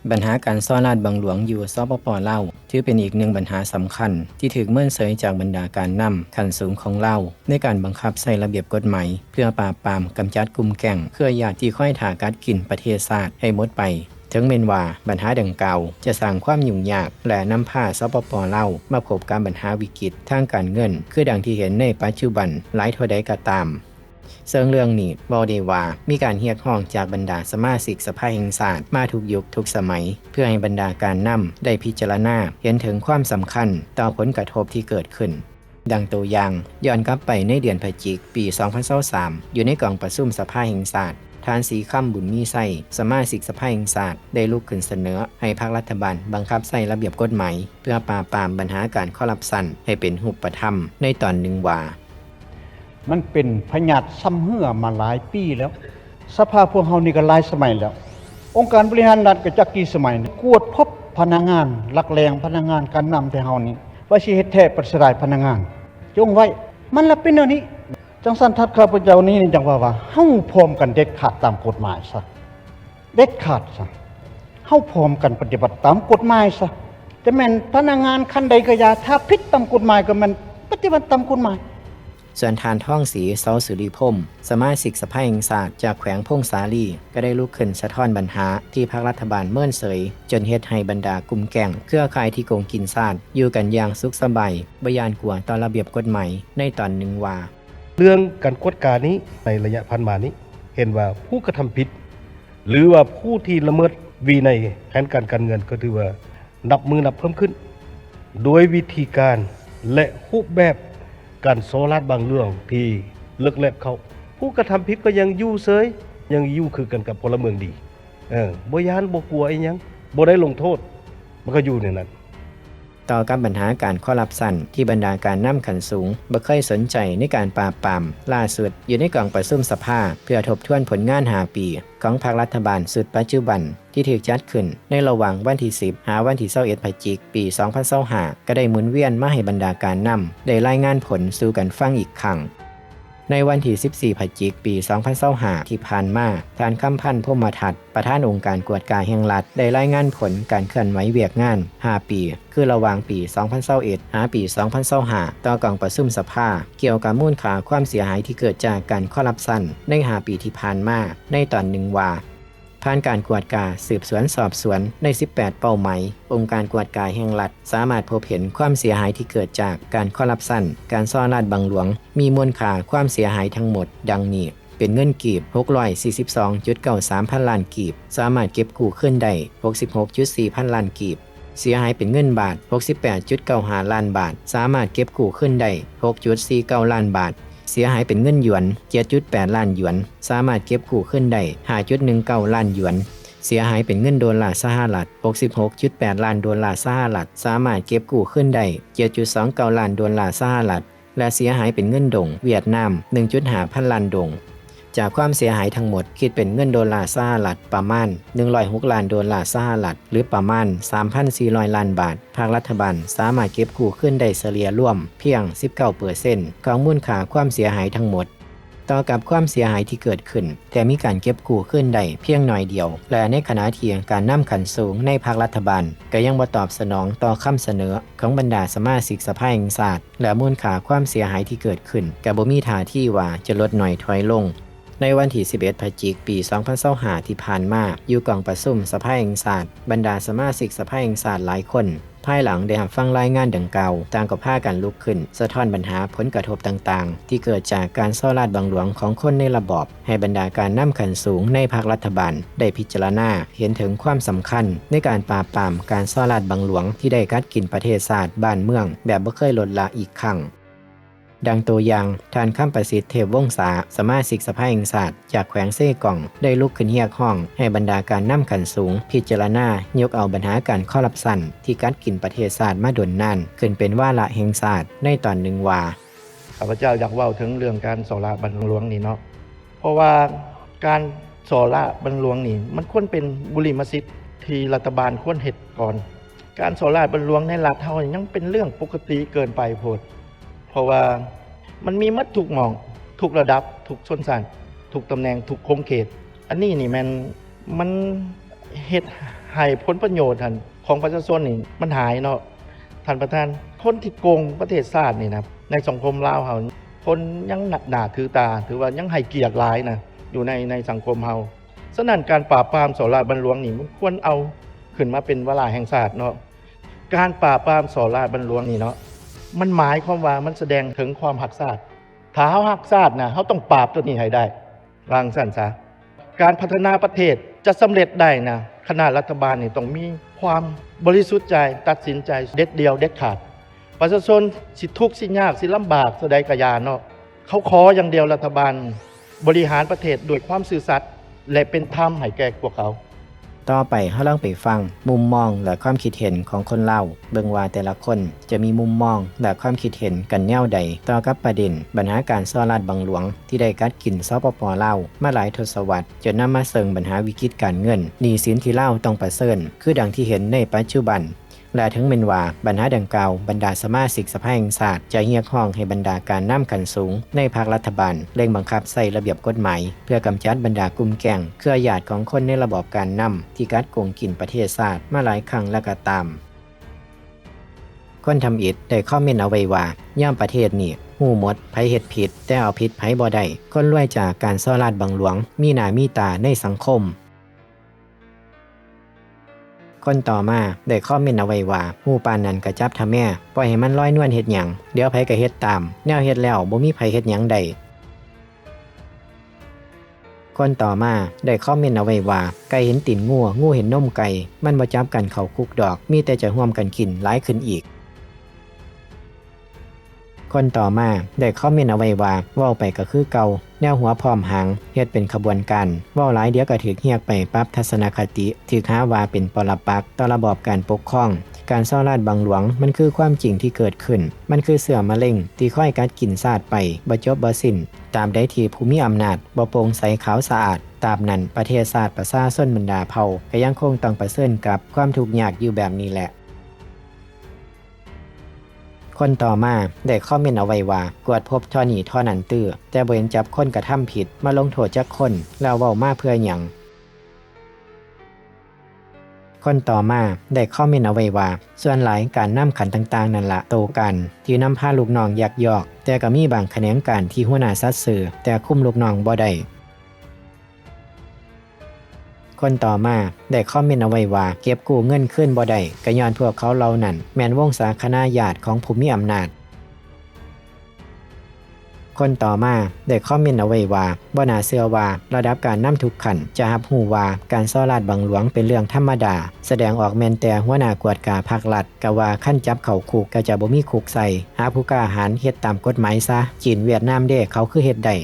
ບັນຫາການສໍ້ລາດບັງຫຼວງຢູ່ ສປປ ລາວ ຖືເປັນອີກໜຶ່ງບັນຫາສຳຄັນ ທີ່ຖືກເມີນເສີຍຈາກບັນດາການນຳຂັ້ນສູງຂອງລາວ ໃນການບັງຄັບໃຊ້ລະບຽບກົດໝາຍ ເພື່ອປາບປາມກຳຈັດກຸ່ມແກ້ງເຄືອຍາດທີ່ຄອຍຖ້າກັດກິນປະເທດຊາດໃຫ້ໝົດໄປ. ເຖິງແມ່ນວ່າບັນຫາດັ່ງກ່າວຈະສ້າງຄວາມຫຍຸ້ງຍາກ ແລະ ນຳພາ ສປປ ລາວ ມາພົບກັບບັນຫາວິກິດທາງການເງິນ ຄືດັ່ງທີ່ເຫັນໃນປັດຈຸບັນຫຼາຍເທົ່າໃດກໍຕາມ. ເຊິ່ງເລື່ອງນີ້ເວົ້າໄດ້ວ່າ ມີການຮຽກຮ້ອງຈາກບັນດາສະມາຊິກສະພາແຫ່ງຊາດມາທຸກຍຸກທຸກສະໄໝ ເພື່ອໃຫ້ບັນດາການນຳໄດ້ພິຈາລະນາເຫັນເຖິງຄວາມສຳຄັນຕໍ່ຜົນກະທົບທີ່ເກີດຂຶ້ນ. ດັ່ງຕົວຢ່າງ, ຍ້ອນກັບໄປໃນເດືອນພະຈິກ ປີສອງພັນຊາວສາມ ຢູ່ໃນກອງປະຊຸມສະພາແຫ່ງຊາດ, ທ່ານ ສີຄຳ ບຸນມີໄຊ ສະມາຊິກສະພາແຫ່ງຊາດ ໄດ້ລຸກຂຶ້ນສະເໜີໃຫ້ພັກລັດຖະບານບັງຄັບໃຊ້ລະບຽບກົດໝາຍ ເພື່ອປາບປາມບັນຫາການຄໍຣັບຊັນໃຫ້ເປັນຮູບປະທຳ ໃນຕອນໜຶ່ງວ່າ, ມັນເປັນພະຍາດຊຳເຮື້ອມາຫຼາຍປີແລ້ວ. ສະພາພວກເຮົານີ້ກໍຫຼາຍສະໄໝແລ້ວ. ອົງການບໍລິຫານລັດກໍຈັກກີ່ສະໄໝ, ກວດພົບພະນັກງານຫຼັກແຫຼ່ງ, ພະນັກງານການນຳແຕ່ເຮົານີ້ ວ່າຊິເຮັດແທ້ປະສະດາຍພະນັກງານ. ຈົ່ງໄວ້, ມັນລະເປັນແນວນີ້. ຈັ່ງຊັ້ນ ທ່ານຂ້າພະເຈົ້ານີ້ຈັ່ງວ່າ, ວ່າເຮົາພ້ອມກັນເດັດຂາດຕາມກົດໝາຍຊະ. ເດັດຂາດຊະ. ເຮົາພ້ອມກັນປະຕິບັດຕາມກົດໝາຍຊະ. ຈະແມ່ນພະນັກງານຂັ້ນໃດກໍຢ່າ, ຖ້າຜິດຕາມກົດໝາຍກໍແມ່ນປະຕິບັດຕາມກົດໝາຍ. ສ່ວນທ່ານ ທອງສີ ເສົາສຸລິພົມ ສະມາຊິກສະພາແຫ່ງຊາດຈາກແຂວງຜົ້ງສາລີ ກໍໄດ້ລຸກຂຶ້ນສະທ້ອນບັນຫາທີ່ພັກລັດຖະບານເມີນເສີຍ ຈົນເຮັດໃຫ້ບັນດາກຸ່ມແກ້ງເຄືອຂ່າຍທີ່ໂກງກິນຊາດຢູ່ກັນຢ່າງສຸກສະບາຍ ບໍ່ຢ້ານກົວຕໍ່ລະບຽບກົດໝາຍ ໃນຕອນໜຶ່ງວ່າ, ເລື່ອງການກວດການີ້ ໃນໄລຍະຜ່ານມານີ້ ເຫັນວ່າຜູ້ກະທຳຜິດ ຫຼືວ່າຜູ້ທີ່ລະເມີດວິໄນແຜນການການເງິນ ກໍຖືວ່ານັບມື້ນັບເພີ່ມຂຶ້ນ ໂດຍວິທີການ ແລະ ຮູບແບບການສໍ້ລາດບັງຫຼວງທີ່ເລິກແລັບເຂົ້າ. ຜູ້ກະທຳຜິດກໍຍັງຢູ່ເສີຍ, ຍັງຢູ່ຄືກັນກັບພົນລະເມືອງດີ. ເອີ, ບໍ່ຢ້ານບໍ່ກົວອີ່ຫຍັງ, ບໍ່ໄດ້ລົງໂທດ, ມັນກໍຢູ່ໃນນັ້ນ. ຕໍ່ກັບບັນຫາການຄໍຣັບຊັນທີ່ບັນດາການນຳຂັ້ນສູງບໍ່ເຄີຍສົນໃຈໃນການປາບປາມ, ລ່າສຸດຢູ່ໃນກອງປະຊຸມສະພາເພື່ອທົບທວນຜົນງານຫ້າປີຂອງພັກລັດຖະບານຊຸດປັດຈຸບັນ ທີ່ຖືກຈັດຂຶ້ນໃນລະຫວ່າງວັນທີສິບ ຫາວັນທີຊາວເອັດ ພະຈິກ ປີສອງພັນຊາວຫ້າ ກໍໄດ້ໝູນວຽນມາໃຫ້ບັນດາການນຳໄດ້ລາຍງານຜົນສູ່ກັນຟັງອີກຄັ້ງ. ໃນວັນທີສິບສີ່ ພະຈິກ ປີສອງພັນຊາວຫ້າ ທີ່ຜ່ານມາ, ທ່ານ ຄຳພັນ ພົມມະທັດ ປະທານອົງການກວດກາແຫ່ງລັດ ໄດ້ລາຍງານຜົນການເຄື່ອນໄຫວວຽກງານຫ້າປີ ຄືລະຫວ່າງປີສອງພັນຊາວເອັດ ຫາປີສອງພັນຊາວຫ້າ ຕໍ່ກອງປະຊຸມສະພາ ກ່ຽວກັບມູນຄ່າຄວາມເສຍຫາຍທີ່ເກີດຈາກການຄໍຣັບຊັນໃນຫ້າປີທີ່ຜ່ານມາ ໃນຕອນໜຶ່ງວ່າ, ຜ່ານການກວດກາ, ສືບສວນ, ສອບສວນໃນສິບແປດເປົ້າໝາຍ, ອົງການກວດກາແຫ່ງລັດສາມາດພົບເຫັນຄວາມເສຍຫາຍທີ່ເກີດຈາກການຄໍຣັບຊັນ, ການສໍ້ລາດບັງຫຼວງ ມີມູນຄ່າຄວາມເສຍຫາຍທັງໝົດດັ່ງນີ້, ເປັນເງິນກີບ ຫົກຮ້ອຍສີ່ສິບສອງຈຸດເກົ້າສາມພັນລ້ານກີບ, ສາມາດເກັບກູ້ຄືນໄດ້ ຫົກສິບຫົກຈຸດສີ່ພັນລ້ານກີບ, ເສຍຫາຍເປັນເງິນບາດ ຫົກສິບແປດຈຸດເກົ້າຫ້າລ້ານບາດ, ສາມາດເກັບກູ້ຄືນໄດ້ ຫົກຈຸດສີ່ເກົ້າລ້ານບາດ, ເສຍຫາຍເປັນເງິນຢວນ ເຈັດຈຸດແປດລ້ານຢວນ, ສາມາດເກັບກູ້ຄືນໄດ້ ຫ້າຈຸດໜຶ່ງເກົ້າລ້ານຢວນ, ເສຍຫາຍເປັນເງິນໂດລາສະຫະລັດ ຫົກສິບຫົກຈຸດແປດລ້ານໂດລາສະຫະລັດ, ສາມາດເກັບກູ້ຄືນໄດ້ ເຈັດຈຸດສອງເກົ້າລ້ານໂດລາສະຫະລັດ ແລະ ເສຍຫາຍເປັນເງິນດົງຫວຽດນາມ ໜຶ່ງຈຸດຫ້າພັນລ້ານດົງ. ຈາກຄວາມເສຍຫາຍທັງໝົດ ຄິດເປັນເງິນໂດລາສະຫະລັດປະມານ ໜຶ່ງຮ້ອຍຫົກລ້ານໂດລາສະຫະລັດ ຫຼື ປະມານ ສາມພັນສີ່ຮ້ອຍລ້ານບາດ, ພາກລັດຖະບານສາມາດເກັບກູ້ຄືນໄດ້ສະເລ່ຍລວມພຽງ ສິບເກົ້າເປີເຊັນ ຂອງມູນຄ່າຄວາມເສຍຫາຍທັງໝົດ. ຕໍ່ກັບຄວາມເສຍຫາຍທີ່ເກີດຂຶ້ນ, ແຕ່ມີການເກັບກູ້ຄືນໄດ້ພຽງໜ້ອຍດຽວ, ແລະ ໃນຂະນະທີ່ການນຳຂັ້ນສູງໃນພັກລັດຖະບານ ກໍຍັງບໍ່ຕອບສະໜອງຕໍ່ຄຳສະເໜີຂອງບັນດາສະມາຊິກສະພາແຫ່ງຊາດ, ແລະ ມູນຄ່າຄວາມເສຍຫາຍທີ່ເກີດຂຶ້ນ ກໍບໍ່ມີທ່າທີວ່າຈະລົດໜ້ອຍຖອຍລົງ. ໃນວັນທີສິບເອັດ ພະຈິກ ປີສອງພັນຊາວຫ້າ ທີ່ຜ່ານມາ, ຢູ່ກອງປະຊຸມສະພາແຫ່ງຊາດ, ບັນດາສະມາຊິກສະພາແຫ່ງຊາດຫຼາຍຄົນ ພາຍຫຼັງໄດ້ຮັບຟັງລາຍງານດັ່ງກ່າວ, ຕ່າງກໍພາກັນລຸກຂຶ້ນສະທ້ອນບັນຫາຜົນກະທົບຕ່າງໆ ທີ່ເກີດຈາກການສໍ້ລາດບັງຫຼວງຂອງຄົນໃນລະບອບ, ໃຫ້ບັນດາການນຳຂັ້ນສູງໃນພັກລັດຖະບານໄດ້ພິຈາລະນາເຫັນເຖິງຄວາມສຳຄັນໃນການປາບປາມການສໍ້ລາດບັງຫຼວງທີ່ໄດ້ກັດກິນປະເທດຊາດບ້ານເມືອງແບບບໍ່ເຄີຍລົດລະອີກຄັ້ງ. ດັ່ງຕົວຢ່າງ, ທ່ານ ຄຳປະສິດ ເທບວົງສາ, ສະມາຊິກສະພາແຫ່ງຊາດ ຈາກແຂວງເຊກອງ ໄດ້ລຸກຂຶ້ນຮຽກຮ້ອງໃຫ້ບັນດາການນຳຂັ້ນສູງພິຈາລະນາຍົກເອົາບັນຫາການຄໍຣັບຊັນທີ່ກັດກິນປະເທດຊາດມາດົນນານ ຂຶ້ນເປັນວາລະແຫ່ງຊາດ ໃນຕອນໜຶ່ງວ່າ, ຂ້າພະເຈົ້າຢາກເວົ້າເຖິງເລື່ອງການສໍ້ລາດບັງຫຼວງນີ້ເນາະ, ເພາະວ່າການສໍ້ລາດບັງຫຼວງນີ້ ມັນຄວນເປັນບຸລິມະສິດທີ່ລັດຖະບານຄວນເຮັດກ່ອນ. ການສໍ້ລາດບັງຫຼວງໃນລັດເຮົາຍັງເປັນເລື່ອງປົກກະຕິເກີນໄປໂພດ, ເພາະວ່າມັນມີໝົດທຸກໝ່ອງ, ທຸກລະດັບ, ທຸກຊົນຊັ້ນ, ທຸກຕຳແໜ່ງ, ທຸກຂົງເຂດ. ອັນນີ້ນີ້ແມ່ນ ມັນເຮັດ ໃຫ້ຜົນປະໂຫຍດຫັ້ນຂອງປະຊາຊົນນີ້ມັນຫາຍເນາະ. ທ່ານປະທານ, ຄົນທີ່ໂກງປະເທດຊາດນີ້ນະ ໃນສັງຄົມລາວເຮົາ ຄົນຍັງໜ້າຖືຕາ ຖືວ່າຍັງໃຫ້ກຽດຫຼາຍນະ ຢູ່ໃນ ໃນສັງຄົມເຮົາ. ສະນັ້ນ ການປາບປາມສໍ້ລາດບັງຫຼວງນີ້ ມັນຄວນເອົາຂຶ້ນມາເປັນວາລະແຫ່ງຊາດເນາະ. ການປາບປາມສໍ້ລາດບັງຫຼວງນີ້ເນາະ ມັນໝາຍຄວາມວ່າມັນສະແດງເຖິງຄວາມຮັກຊາດ. ຖ້າເຮົາຮັກຊາດນະ ເຮົາຕ້ອງປາບໂຕນີ້ໃຫ້ໄດ້ ວ່າຈັ່ງຊັ້ນຊະ. ການພັດທະນາປະເທດຈະສຳເລັດໄດ້ນະ ຄະນະລັດຖະບານນີ້ຕ້ອງມີຄວາມບໍລິສຸດໃຈ, ຕັດສິນໃຈເດັດດ່ຽວເດັດຂາດ. ປະຊາຊົນຊິທຸກຊິຍາກຊິລຳບາກເທົ່າໃດກະຢ່າເນາະ, ເຂົາຂໍຢ່າງດຽວ ລັດຖະບານບໍລິຫານປະເທດດ້ວຍຄວາມຊື່ສັດ ແລະ ເປັນທຳໃຫ້ແກ່ພວກເຂົາ. ຕໍ່ໄປເຮົາລອງໄປຟັງມຸມມອງ ແລະ ຄວາມຄິດເຫັນຂອງຄົນລາວ ເບິ່ງວ່າແຕ່ລະຄົນຈະມີມຸມມອງ ແລະ ຄວາມຄິດເຫັນກັນແນວໃດຕໍ່ກັບປະເດັນບັນຫາການສໍ້ລາດບັງຫຼວງ ທີ່ໄດ້ກັດກິນ ສປປ ລາວ ມາຫຼາຍທົດສະວັດ, ຈົນນຳມາເຊິ່ງບັນຫາວິກິດການເງິນ, ໜີ້ສິນທີ່ລາວຕ້ອງປະເຊີນ ຄືດັ່ງທີ່ເຫັນໃນປັດຈຸບັນ. ແລະ ເຖິງແມ່ນວ່າບັນຫາດັ່ງກ່າວ ບັນດາສະມາຊິກສະພາແຫ່ງຊາດຈະຮຽກຮ້ອງໃຫ້ບັນດາການນຳຂັ້ນສູງໃນພັກລັດຖະບານເລັ່ງບັງຄັບໃຊ້ລະບຽບກົດໝາຍ ເພື່ອກຳຈັດບັນດາກຸ່ມແກ້ງເຄືອຍາດຂອງຄົນໃນລະບອບການນຳທີ່ກັດໂກງກິນປະເທດຊາດມາຫຼາຍຄັ້ງແລ້ວກໍຕາມ, ຄົນທຳອິດໄດ້ຄອມເມັນເອົາໄວ້ວ່າ ຍາມປະເທດນີ້ຮູ້ໝົດ ໃຜເຮັດຜິດ ແຕ່ເອົາຜິດໃຜບໍ່ໄດ້, ຄົນລວຍຈາກການສໍ້ລາດບັງຫຼວງ ມີໜ້າມີຕາໃນສັງຄົມ. ຄົນຕໍ່ມາໄດ້ຄອມເມັນເອົາໄວ້ວ່າ ຮູ້ປານນັ້ນກະຈັບທະແມ, ປ່ອຍໃຫ້ມັນລອຍນວນເຮັດຫຍັງ, ດຽວໃຜກະເຮັດຕາມ, ແນວເຮັດແລ້ວບໍ່ມີໃຜເຮັດຫຍັງໄດ້. ຄົນຕໍ່ມາໄດ້ຄອມເມັນເອົາໄວ້ວ່າ ໄກ່ເຫັນຕີນງູ, ງູເຫັນນົມໄກ່, ມັນບໍ່ຈັບກັນເຂົ້າຄຸກດອກ, ມີແຕ່ຈະຮ່ວມກັນກິນຫຼາຍຂຶ້ນອີກ. ຄົນຕໍ່ມາໄດ້ຄອມເມັນເອົາໄວ້ວ່າ ເວົ້າໄປກໍຄືເກົ່າ, ແນວຫົວພ້ອມຫາງ, ເຮັດເປັນຂະບວນການ, ເວົ້າຫຼາຍດຽວກໍຖືກຮຽກໄປປັບທັດສະນະຄະຕິ, ຖືກຫາວ່າເປັນປໍລະປັກຕໍ່ລະບອບການປົກຄອງ. ການສໍ້ລາດບັງຫຼວງ ມັນຄືຄວາມຈິງທີ່ເກີດຂຶ້ນ, ມັນຄືເຊື້ອມະເຮັງທີ່ຄອຍກັດກິນຊາດໄປບໍ່ຈົບບໍ່ສິ້ນ. ຕາບໃດທີ່ຜູ້ມີອຳນາດບໍ່ໂປ່ງໃສຂາວສະອາດ, ຕາບນັ້ນປະເທດຊາດປະຊາຊົນບັນດາເຜົ່າກໍຍັງຄົງຕ້ອງປະເຊີນກັບຄວາມທຸກຍາກຢູ່ແບບນີ້ແຫຼະ. ຄົນຕໍ່ມາໄດ້ຄອມເມັນເອົາໄວ້ວ່າ ກວດພົບທໍ່ນີ້ທໍ່ນັ້ນຕື້, ແຕ່ບໍ່ເຫັນຈັບຄົນກະທຳຜິດມາລົງໂທດຈັກຄົນ, ແລ້ວເວົ້າມາເພື່ອຫຍັງ? ຄົນຕໍ່ມາໄດ້ຄອມເມັນເອົາໄວ້ວ່າ ສ່ວນຫຼາຍການນຳຂັ້ນຕ່າງໆນັ້ນລະໂຕການ ທີ່ນຳພາລູກນ້ອງຍັກຍອກ, ແຕ່ກໍມີບາງຂະແໜງການທີ່ຫົວໜ້າສັດຊື່ ແຕ່ຄຸມລູກນ້ອງບໍ່ໄດ້. ຄົນຕໍ່ມາໄດ້ຄອມເມັນເອົາໄວ້ວ່າ ເກັບກູ້ເງິນຄືນບໍ່ໄດ້ ກໍຍ້ອນພວກເຂົາເຫຼົ່ານັ້ນແມ່ນວົງສາຄະນາຍາດຂອງຜູ້ມີອຳນາດ. ຄົນຕໍ່ມາໄດ້ຄອມເມັນເອົາໄວ້ວ່າ ບໍ່ໜ້າເຊື່ອວ່າລະດັບການນຳທຸກຂັ້ນຈະຮັບຮູ້ວ່າການສໍ້ລາດບັງຫຼວງເປັນເລື່ອງທຳມະດາ, ສະແດງອອກແມ່ນແຕ່ຫົວໜ້າກວດກາພັກລັດ ກະວ່າຄັນຈັບເຂົ້າຄຸກກະຈະບໍ່ມີຄຸກໃສ່, ຫາຜູ້ກ້າຫານເຮັດຕາມກົດໝາຍຊະ, ຈີນຫວຽດນາມເດ້ ເຂົາຄືເຮັດໄດ້.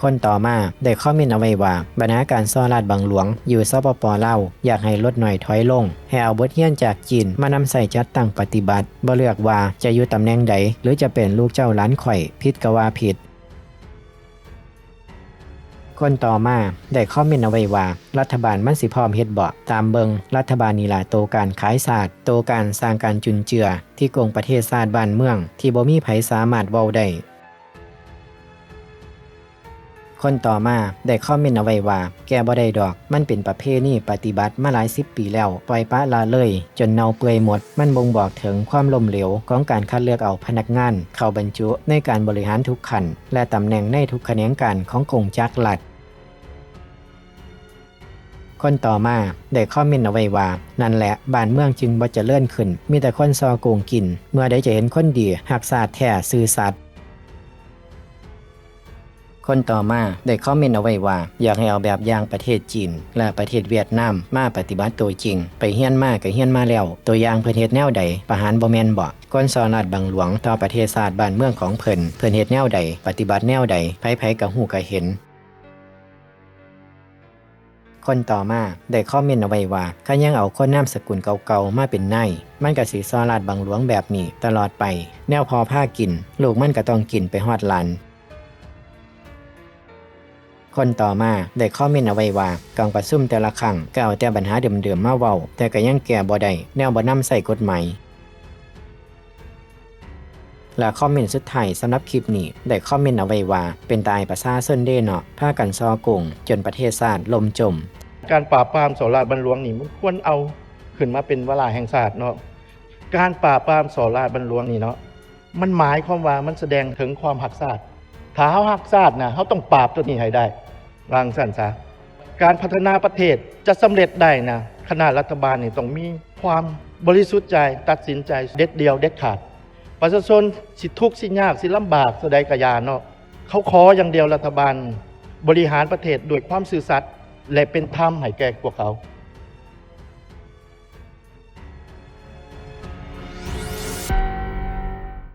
ຄົນຕໍ່ມາໄດ້ຄອມເມັນເອົາໄວ້ວ່າ ບັນຫາການສໍ້ລາດບັງຫຼວງຢູ່ ສປປ ລາວ ຢາກໃຫ້ລົດໜ້ອຍຖອຍລົງ, ໃຫ້ເອົາບົດຮຽນຈາກຈີນມານຳໃຊ້ຈັດຕັ້ງປະຕິບັດ, ບໍ່ເລືອກວ່າຈະຢູ່ຕຳແໜ່ງໃດ ຫຼື ຈະເປັນລູກເຈົ້າຫຼານຂ້ອຍ, ຜິດກໍວ່າຜິດ. ຄົນຕໍ່ມາໄດ້ຄອມເມັນເອົາໄວ້ວ່າ ລັດຖະບານມັນຊິພ້ອມເຮັດເບາະ? ຕາມເບິ່ງ ລັດຖະບານນີ້ລະໂຕການຂາຍຊາດ, ໂຕການສ້າງການຈຸນເຈືອ ທີ່ໂກງປະເທດຊາດບ້ານເມືອງ ທີ່ບໍ່ມີໃຜສາມາດເວົ້າໄດ້. ຄົນຕໍ່ມາໄດ້ຄອມເມັນເອົາໄວ້ວ່າ ແກ້ບໍ່ໄດ້ດອກ, ມັນເປັນປະເພນີປະຕິບັດມາຫຼາຍສິບປີແລ້ວ, ປ່ອຍປະລະເລີຍຈົນເນົ່າເປື່ອຍໝົດ, ມັນບົ່ງບອກເຖິງຄວາມລົ້ມເຫຼວຂອງການຄັດເລືອກເອົາພະນັກງານເຂົ້າບັນຈຸໃນການບໍລິຫານທຸກຂັ້ນ ແລະ ຕຳແໜ່ງໃນທຸກຂະແໜງການຂອງກົງຈັກລັດ. ຄົນຕໍ່ມາໄດ້ຄອມເມັນເອົາໄວ້ວ່າ ນັ້ນແຫຼະ ບ້ານເມືອງຈຶ່ງບໍ່ຈະເລີນຂຶ້ນ, ມີແຕ່ຄົນສໍ້ໂກງກິນ, ເມື່ອໃດຈະເຫັນຄົນດີ ຮັກຊາດແທ້ ຊື່ສັດ. ຄົນຕໍ່ມາໄດ້ຄອມເມັນເອົາໄວ້ວ່າ ຢາກໃຫ້ເອົາແບບຢ່າງປະເທດຈີນ ແລະ ປະເທດຫວຽດນາມມາປະຕິບັດໂຕຈິງ, ໄປຮຽນມາກໍຮຽນມາແລ້ວ, ໂຕຢ່າງເພິ່ນເຮັດແນວໃດ ປະຫານບໍ່ແມ່ນເບາະ? ຄົນສໍ້ລາດບັງຫຼວງຕໍ່ປະເທດຊາດບ້ານເມືອງຂອງເພິ່ນ, ເພິ່ນເຮັດແນວໃດ ປະຕິບັດແນວໃດ ໃຜໆກໍຮູ້ກໍເຫັນ. ຄົນຕໍ່ມາໄດ້ຄອມເມັນເອົາໄວ້ວ່າ ຄັນຍັງເອົາຄົນນາມສະກຸນເກົ່າໆມາເປັນນາຍ ມັນກະຊິສໍ້ລາດບັງຫຼວງແບບນີ້ຕະຫຼອດໄປ, ແນວພໍ່ພາກິນ ລູກມັນກະຕ້ອງກິນໄປຮອດຫຼານ. ຄົນຕໍ່ມາໄດ້ຄອມເມັນເອົາໄວ້ວ່າ ກອງປະຊຸມແຕ່ລະຄັ້ງກະເອົາແຕ່ບັນຫາເດີມໆມາເວົ້າ, ແຕ່ກະຍັງແກ້ບໍ່ໄດ້, ແນວບໍ່ນຳໃຊ້ກົດໝາຍ. ແລະ ຄອມເມັນສຸດທ້າຍສຳລັບຄລິບນີ້ ໄດ້ຄອມເມັນເອົາໄວ້ວ່າ ເປັນຕາອາຍປະຊາຊົນເດ້ເນາະ, ພາກັນສໍ້ໂກງຈົນປະເທດຊາດລົ້ມຈົມ. ການປາບປາມສໍ້ລາດບັງຫຼວງນີ້ ມັນຄວນເອົາຂຶ້ນມາເປັນວາລະແຫ່ງຊາດເນາະ. ການປາບປາມສໍ້ລາດບັງຫຼວງນີ້ເນາະ ມັນໝາຍຄວາມວ່າມັນສະແດງເຖິງຄວາມຮັກຊາດ. ຖ້າເຮົາຮັກຊາດນະ ເຮົາຕ້ອງປາບໂຕນີ້ໃຫ້ໄດ້ ວ່າຈັ່ງຊັ້ນຊະ. ການພັດທະນາປະເທດຈະສຳເລັດໄດ້ນະ ຄະນະລັດຖະບານນີ້ຕ້ອງມີຄວາມບໍລິສຸດໃຈ ຕັດສິນໃຈເດັດດ່ຽວເດັດຂາດ. ປະຊາຊົນຊິທຸກຊິຍາກຊິລຳບາກເທົ່າໃດກະຢ່າເນາະ ເຂົາຂໍຢ່າງດຽວລັດຖະບານບໍລິຫານປະເທດດ້ວຍຄວາມຊື່ສັດ ແລະ ເປັນທຳໃຫ້ແກ່ພວກເຂົາ.